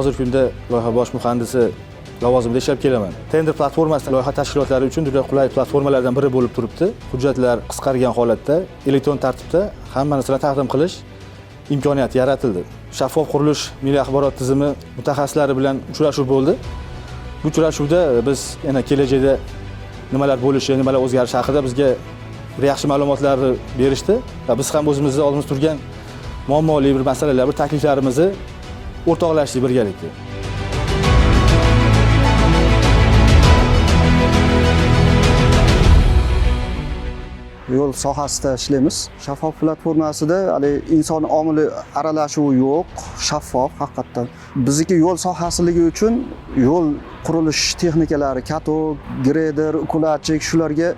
Hozirgi kunda loyiha bosh muhandisi lavozimida ishlab kelaman. Tender platformasi loyiha tashkilotlari uchun juda qulay platformalardan biri bo'lib turibdi. Hujjatlar qisqargan holatda elektron tartibda hamma narsani taqdim qilish imkoniyati yaratildi. Shaffof qurilish milliy axborot tizimi mutaxassislari bilan uchrashuv bo'ldi. Bu uchrashuvda biz yana kelajakda nimalar bo'lishi, nimalar o'zgarishi haqida bizga bir yaxshi ma'lumotlarni berishdi va biz ham o'zimizni oldimizda turgan muammoli bir masalalar, bir takliflarimizni o'rtoqlashdik birgalikda. Yo'l sohasida ishlaymiz. Shaffof platformasida haligi inson omili aralashuvi yo'q, shaffof haqiqatdan. Bizniki yo'l sohasiligi uchun yo'l qurilish texnikalari, katok, greder, ukulachi shularga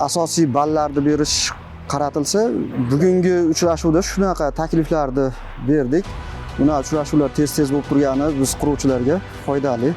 asosiy ballarni berish qaratilsa, bugungi uchrashuvda shunaqa takliflarni berdik. Bunaqa uchrashuvlar tez-tez bo'lib turgani biz quruvchilarga foydali.